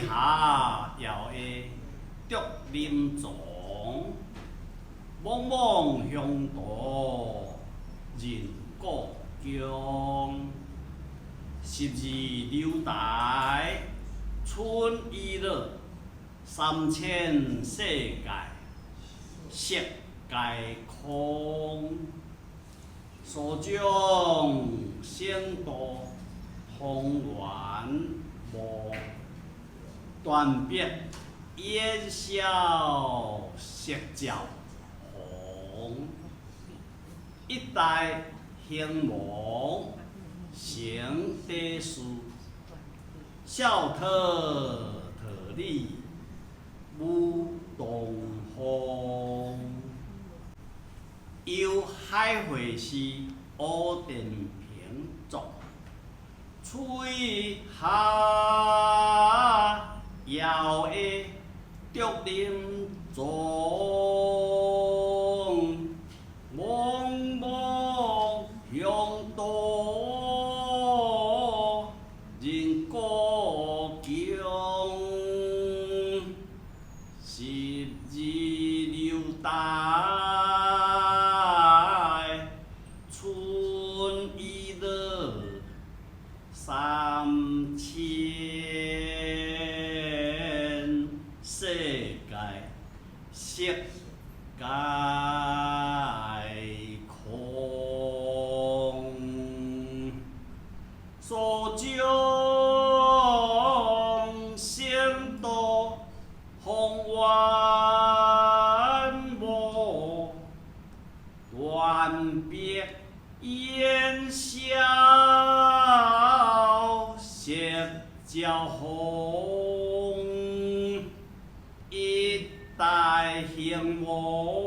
下搖的竹林叢，莽莽鄉途認故郷。十字樓台春意樂，三千世界色皆空。蘇將聖度風雲無，斷壁煙消夕照紅。一代興亡成底事，笑唾桃李舞東風。由海會師吳電平作，吹下搖的竹林叢，莽莽鄉途認故郷。十字樓台春意樂，三千世界色皆空。蘇將聖度風雲無，斷壁煙消夕照紅。一代興亡。